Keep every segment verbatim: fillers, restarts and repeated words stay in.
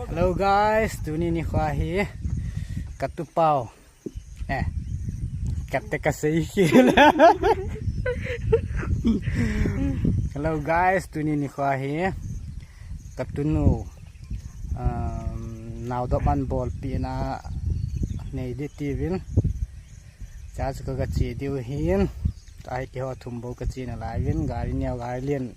Hello guys, tuni nikho hi katupau. Eh, kate kasei hi. Hello guys, tuni nikho hi katunu, um, naodop abolpi na nei ding tiuvin. Cha chu kaga che diu hin. Ahi keiho thum bou kache nalai uvin, gari neo gari lien.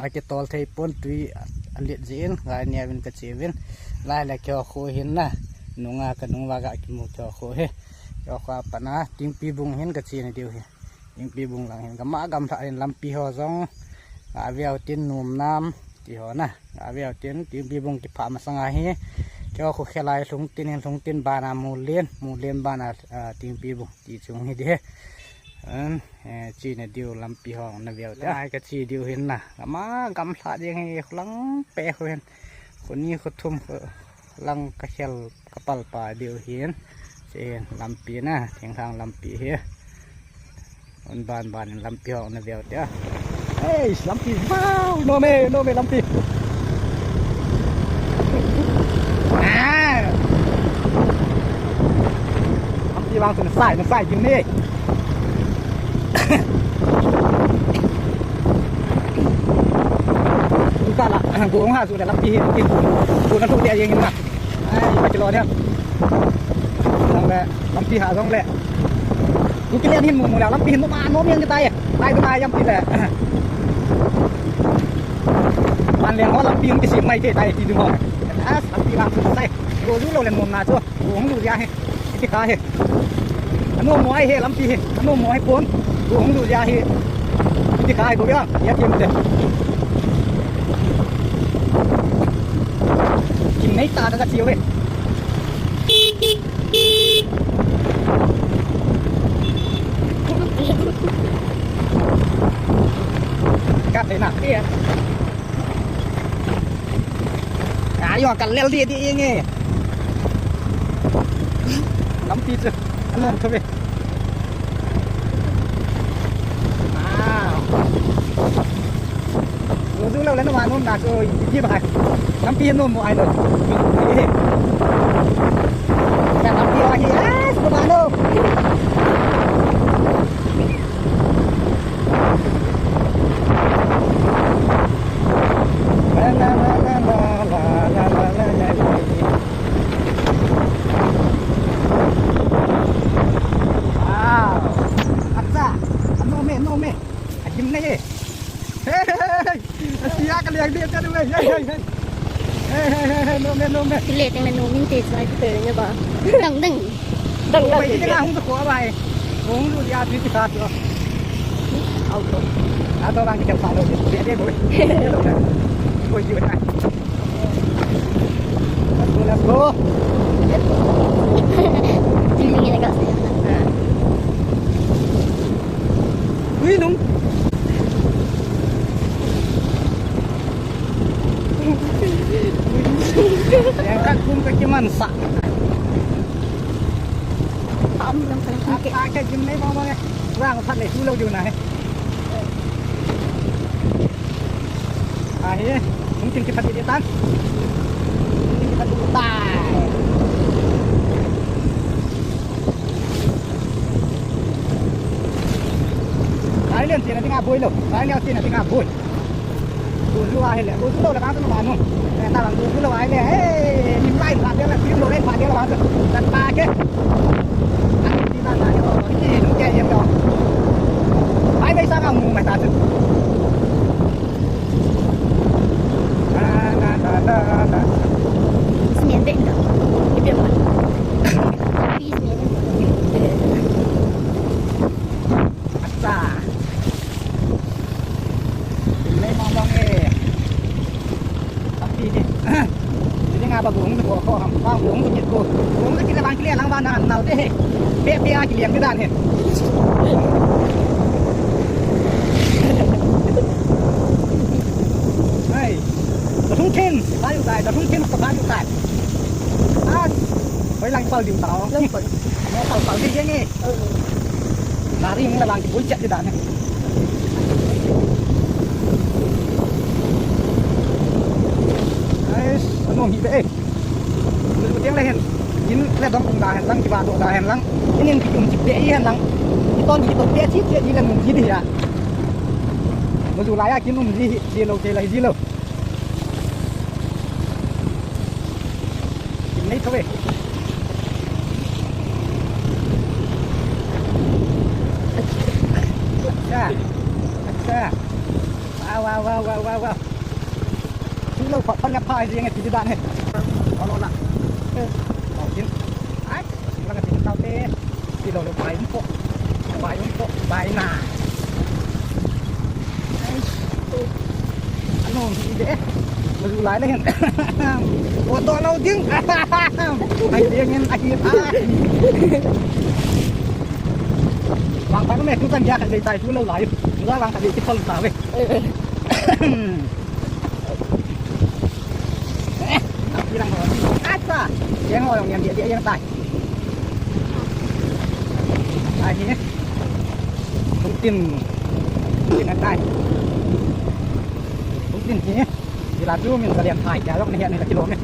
Akitol thei pon, tui alet jin, gari neo in kache uvin. Lai le keiho kho hin na. Nunga kanung uva ga kimu keiho kho hi. Keiho kho a pat na Tingpi bung hin kache na diu hi. Tingpi bung lang hin gama gamlha hin lampi ho jong. Ga veu tin nom nam ti ho na. Ga veu tin Tingpi bung kipha masang ahi. Keiho kho khelai lhung tin hin lhung tin bana Mulen, Mulen bana, ah, Tingpi bung ti chung hi ding hi. An, eh, che na diu lampi ho na veu te. Lai kache diu hin na. Gama gamlha ding hi khulang pe kho hin. Khoni kho thum kho lang kakhel kapal pa diu hin. Che hin lampi na, thinglhang lampi hi. Un ban ban in lampi ho na veu te. Ei, lampi, wow, nom e, nom e lampi. Ah. Lampi vang chu nasai, nasai jing e. Tuta la, go hung ha chu le lampi hi, lampi. Go na thu te jing hin na. Ai, pa kilo ne. Lang le, lampi ha jong le. Ku kile hin mu mu le, lampi hin mu ma nom jeng tai. Tai tu ma jam ti le. Man le ho lampi hin kisem mai te tai ti tu ho. As, lampi ma sai. Go ju lou le nom na chu. Go hung ju jia hi. Iti kha hi. Anom mo ahi lampi hi. Anom mo ahi pon. Go hung ju jia hi. Iti kha hi go ya. Ya ti mu te. Kim nei ta ka ka chiu e. Ka te na. Iya. Ayo, ka lel di di nge. Lampi chu. Anom thu ve. Ah. Go ju lou le na ma nom na chu, ji ba. Lampi nom mo ai lo. Ka lampi ahi, ah, su ba lo. La, la, la. Wow. Acha, nom e, nom e. Ajim nei e. Hey, hey, hey, hey. Asia ka liang dia ka du e. Hey, hey, hey. Hey, hey, hey, hey, nom e, nom e. Kile teng le nom in te chai te ne ba. Dang, dang. Dang, dang. Bai ti ka hung ko ba e. Hung lu ya ti ka to. Auto. Auto bang ki chau sa lo. Dia dia boy. Boy ji ba. Let's go, let's go. Feeling in the gas. Ui, nung. Yang kat kum kaki mansa. Tam lang pala. Aka jim nei bang bang e. Rang phat le su lo diu na he. Ahi, hung tin kiphat di tan. Hung tin kiphat di tan. Ai len tin a ding a boi lo. Ai len tin a ding a boi. Go ju ahi le, go ju lo le ka tu ba nu. Eh, ta bang go ju lo ahi le. Hey, nim lai phat dia la, nim lo le phat dia la ba tu. Tan pa ke. Ai, ti ba na yo. Ni nu ke yem lo. Ai, bai sa ka mu mai ta tu. Smen deng da. Ipi ma. Pi smen deng da. Acha. Nei ma long e. Tapi ni. Jadi ngapa gong tu ko ko ham. Bang gong tu ko. Gong tu kila bang kila lang bang na nau te. Pe pe a kila yang dan he. Hey. Dah mungkin. Bayu tai, dah mungkin ke bayu tai. Ah. Oi lang pal diu tao. Lang pal. Mo pal pal di jeng e. Lari ni la bang ki bul chat di dan e. Hi be, eh. Lu tiang le hen. In le dong kung da hen lang, kiba do da hen lang. In in ki um ki be hen lang. Ki ton ki to be chi chi di le mun ji di ya. Mu zu la ya kin um ji hi, ji lo ke la ji lo. Kin nei to be. Acha. Acha. Wow, wow, wow, wow, wow, wow. Chu lo pha, pha, pha, jeng ti dan he. Lo, lo, la. Lo, jeng. Ai, la ka tin tau te. Ti lo, lo, bai um po. Bai um po, bai na. Ai, ano, hi de. Malu lai na hin. O, to lo, jeng. Ai, jeng hin, ai, ai. Wang pa ko me, tu tan ja ka dei tai, tu lo lai. Tu la wang ka dei ti phol ta ve. Acha, yang ho yang dia dia yang tai. Ai ni. Tung tin. Tin tai. Tung tin ni. Ila tu min kalian tai ya lok ni ya ni la kilo ni.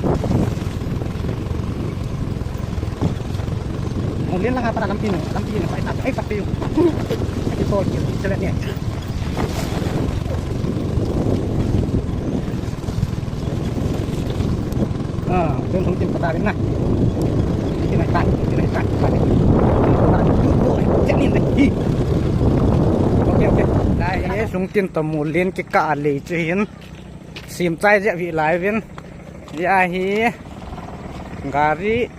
Mulin lang ha para lampi ni, lampi ni pai ta. Ai pati. Ai to ki, sila ni. Ah, dun sung tin patarin na. Tin ai tan, tin ai tan, patarin. Patarin, tu tu, janin dai. Okay, okay. Dai, eh, sung tin to mulin kikah le chu hin. Sim chai jep hi lai vin. Ya hi. Gari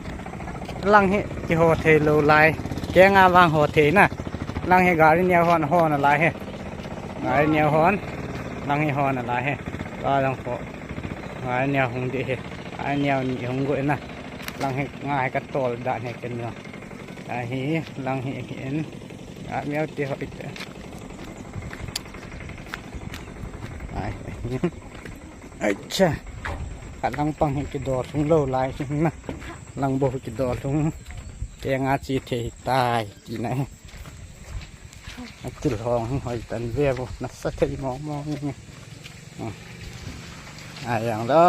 lang hi kiho thei lou lai. Keng a vang ho thei na. Lang hi gari neo hon, hon a lai hi. Gari neo hon. Lang hi hon a lai hi. Ka lang ko. Gari neo hung di hi. Gari neo ni hung go na. Lang hi ngai ka tol da ne ken no. Ahi, lang hi, hi in. A miau ti ho ite. Ai. Ai cha. Ka lang pang hi kidor sung lou lai sung na. Lang bo hi kidor sung. Keng a chi thei tai ti na. A til hong hi hoi tan ve bo. Na sa thei mo mo ni. Hmm. Ai yang lo.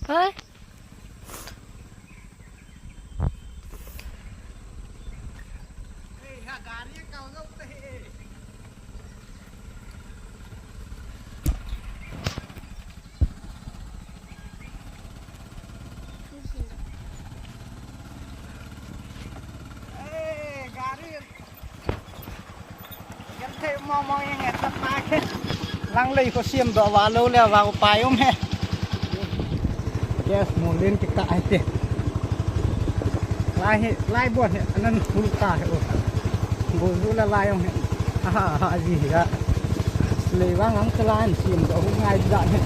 Hoi. Lang lei ko siam doh va lou le va upai um he. Yes, mo len ki ta ai te. Lai he, lai bon he, anan hul ta he o. Bo zu la lai um he. Aha, aha, ji hi ga. Lei vang ang ka lai siam doh hu ngai da he.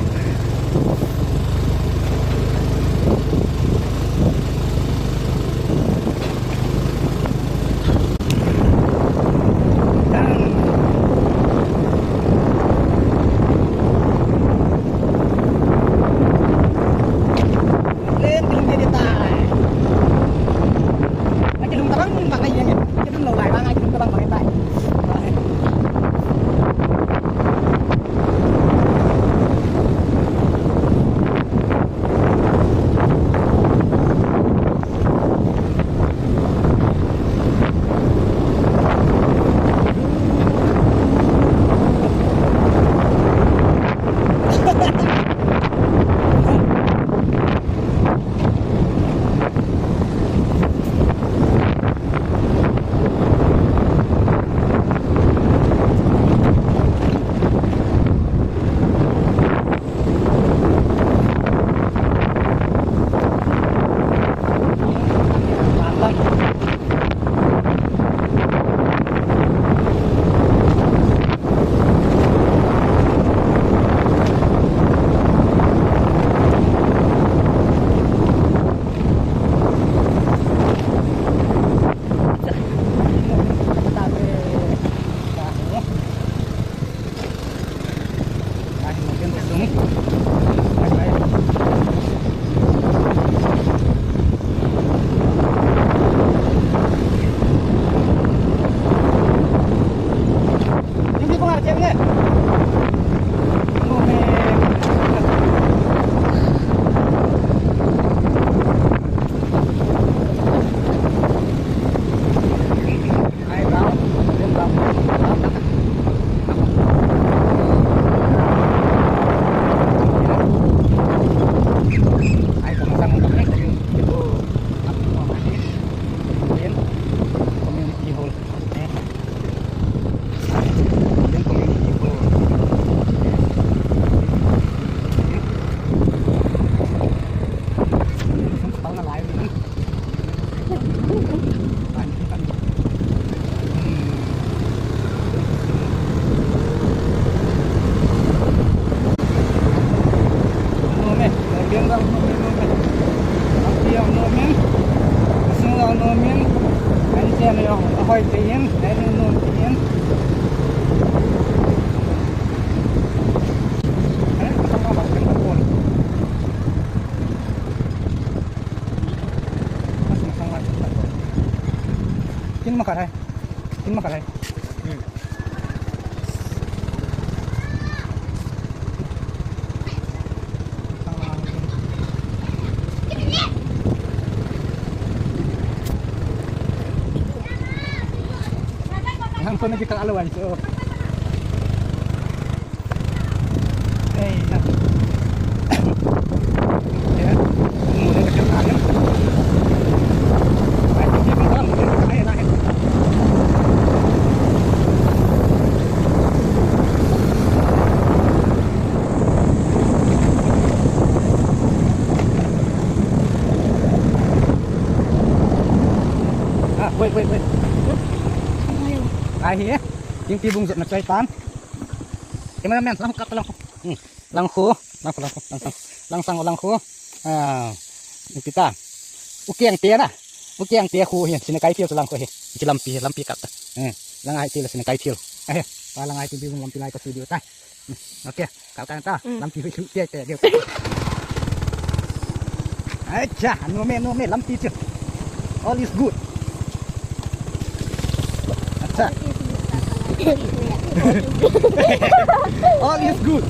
Hoi, tiin, eh, nun, tiin. Eh, sama ba, kan pon. Mas masang lagi. Kin makan, eh. Kin makan, eh. Hmm. Ang pa nagkakalawan, so. Hey, na. Yeah. Muna ka kakain. Ay, hindi mo ba? Ay, ay, ay. Ah, wait, wait, wait. Ai hi, Thingpi bung jotna chai tan. Cameraman, lang kap lang. Hmm. Langkhu, langkhu, langkhu, langsang. Langsang, langkhu. Ah, ipi ta. U Kiang te na. U Kiang te khu hi, Sinakaithel chu langkhu hi. Hiche lampi, lampi kap ta. Hmm. Lang ai te la Sinakaithel. Eh, pa lang ai te bi lampi lai ka video ta. Hmm. Okay, kap kan ta. Hmm. Lampi hui chu te te deu. Acha, no me, no me, lampi chu. All is good. Acha. All is good.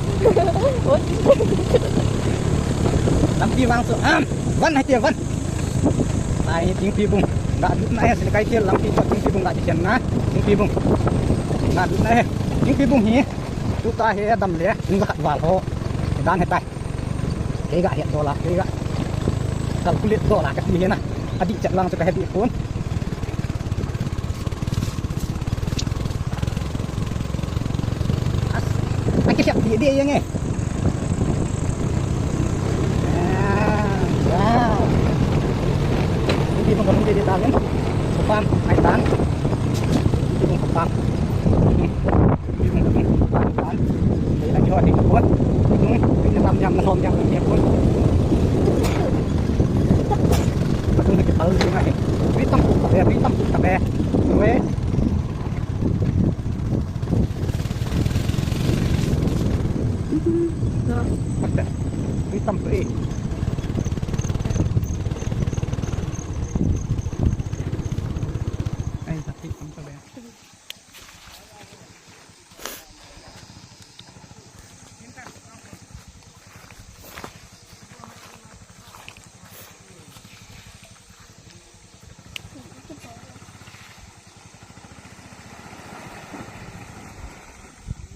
Lampi vang chu. Am, van hai te van. Nai Thingpi bung. Ga lut na he, Sinakaithel lampi chu Thingpi bung ga di chen na. Thingpi bung. Ga lut na he. Thingpi bung hi. Tu ta he dam le. Ning khat val ho. Dan he tai. Kei ga het dola, kei ga calculate dola kati hi na. Adih chet vang chu kahe dih pon. As, akilhep dih dih jeng e. Ah, wow. Hindi mo kami dito talin. Sa farm, ay tan. Hindi mo sa farm.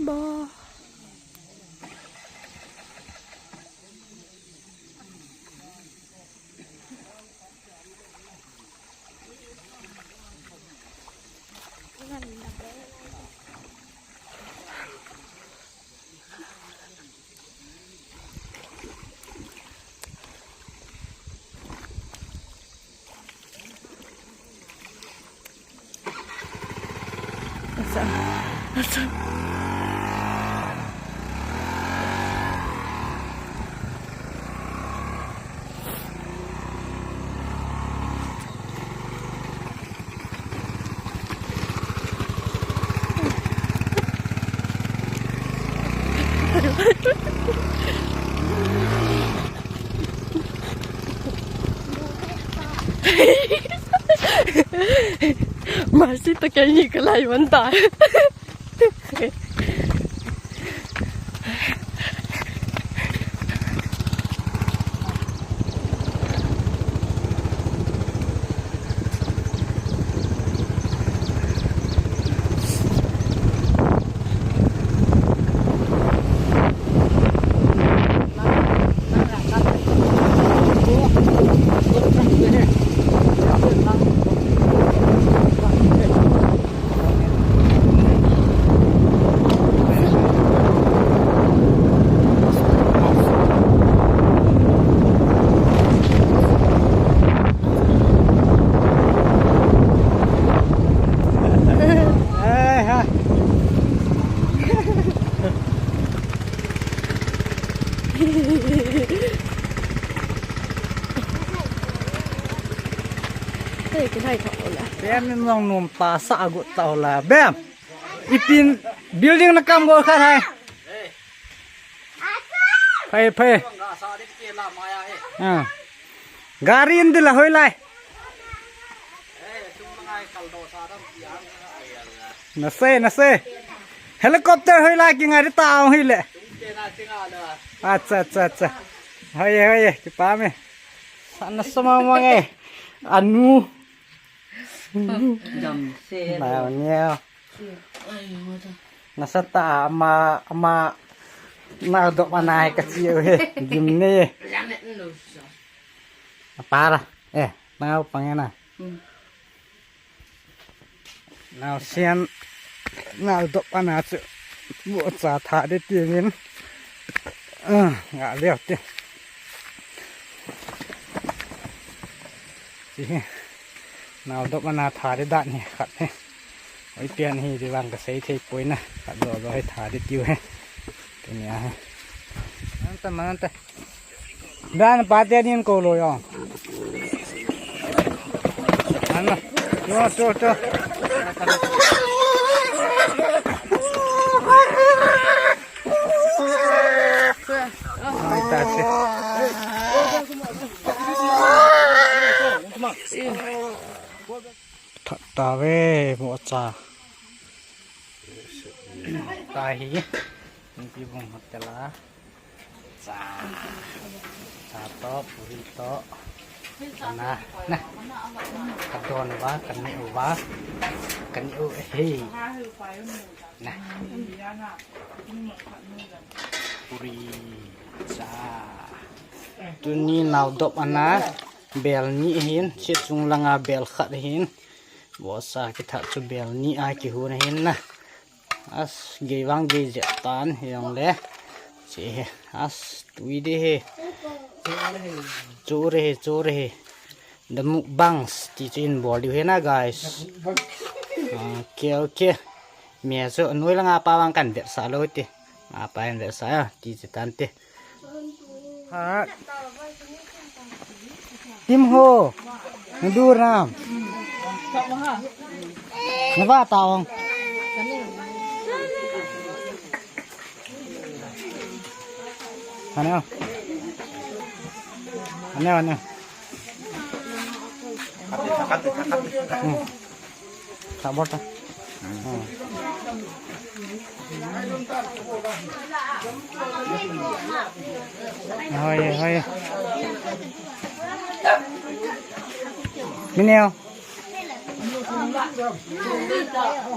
Ba. Asan? Asan? Masi to kya ni kalai manta. Te, kilai thak ula. Bem in nong num pa sa agut ta ula. Bem. Ipin building na kam gol khat hai. Phai, phai. Ah. Gari in dila hoi lai. Na se, na se. Helicopter hoi lai ki ngai ta hoi le. Acha, acha, acha. Hoi, hoi, ki pa me. Sana sama mange. Anu. Jam se. Ba ne. Nasatah a ama, ama naodop ana hi kachi uve. Gimnei. Para. Eh, nangau pang na. Naosen naodop ana chu. Vohcha tha ding ti min. Ah, nga leo ti. Chi hi. Naodop ana tha ding dan hi khat hi. Oi pian hi ti vang kasei thei poi na. Khat jo jo hi tha ding tiu hi. Tuni a hi. Anta manta. Dan pa te nin ko lo yo. Ana. Cho, cho, cho. Ai ta che. Tha ta ve mo cha. Ta hi. Ni pi bung hot te la. Cha. Cha to, puri to. Na, na. Ka don uva, ka ne uva. Ka ne u, hey. Na. Puri. Cha. Tuni naodop ana. Bel ni hin, chi chung langa bel khat hin. Vohcha kitha chu bel ni a kihun hin na. As, gei vang gei jep tan, hijongle. Che he, as, tui de he. Chu re he, chu re he. The mukbangs, ti chu in bol diu he na, guys. Okay, okay. Mi a chu, noi langa pa vang kan vetsah lou ti. Apa in vetsah, ti chu tan ti. Ha. Tim ho. Nadur nam. Nava taong. Aneo. Aneo, aneo. Hmm. Sabor ta. Hmm. Hoi, hoi. Mineo.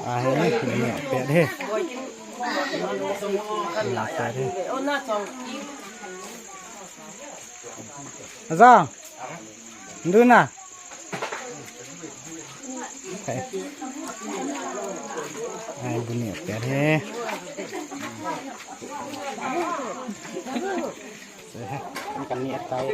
Ah, he, mineo, pet he. Mineo, pet he. Aza. Duna. Ai, buni aper he. Kan ni atai.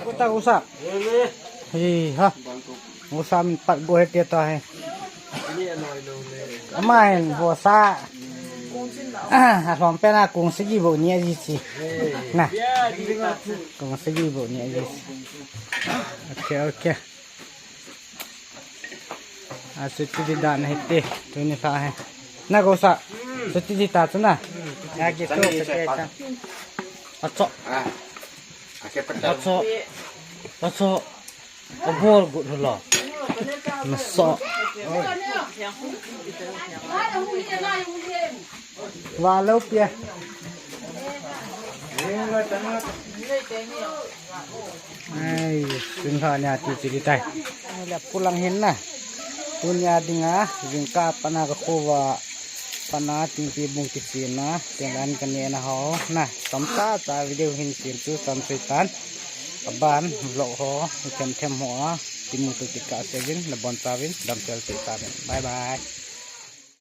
Kota usa. Hei ha. Usa min pat go he te ta he. Ama hin vohcha. Ah, alhom pen a kong sagi bou ni aji chi. Na. Kong sagi bou ni aji chi. Okay, okay. A chuti di dan hiti. Tuni lha hi. Na go sa. Chuti di ta chu na. Ya ki tu ka te ta. Acho. Acho. Acho. Abol gut hlo. Maso. Valo pia. Ai, sun lha nia ti chi di tai. Ai la pulang hin na. Tunia dinga, jingkah pana ka khovah pana tingpi bung kichena, tengan ka nena ho na. Tamtah tah video hin sem chu tam sei tan. Aban vlog ho, them them ho a, kimu to kit kah seuvin, nabon chauvin, damsel sei tauvin. Bye bye.